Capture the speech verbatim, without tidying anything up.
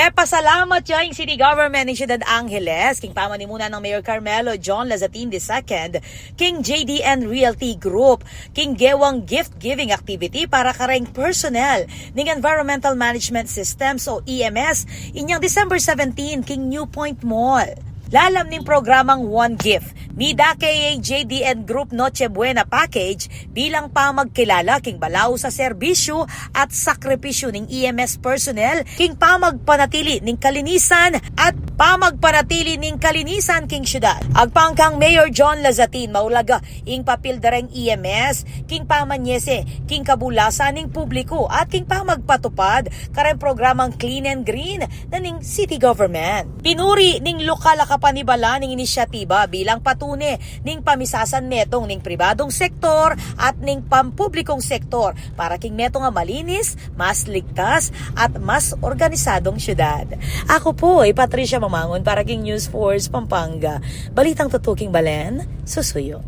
E pasalamat ya ing City Government ning Syudad Angeles king pamanimuna nang Mayor Carmelo John Lazatin the second, king J D N Realty Group, king gewang gift giving activity para kareng personnel ning Environmental Management Systems o E M S inyang December seventeen king New Point Mall. Lalam ning programang One Gift, midake ya ing J D N Group Noche Buena Package bilang pamagkilala king balaus a serbisyu at sakripisyu ning E M S personnel king pamagpanatili ning kalinisan at pamagpanatili ning kalinisan king syudad. Agpang kang Mayor John Lazatin, maulaga ing papil dareng E M S king pamanyese king kabulasan ning publiku at king pamagpatupad kareng programang Clean and Green na ning city government. Pinuri ning lokal a kapanibala ning inisyatiba bilang patune ning pamisasanmetung ning pribadung sektor at ning pampublikung sektor para king metung a malinis, mas ligtas, at mas organisadung syudad. Aku pu i Patricia Mamangun para king News Force Pampanga. Balitang tutuking balen, susuyu.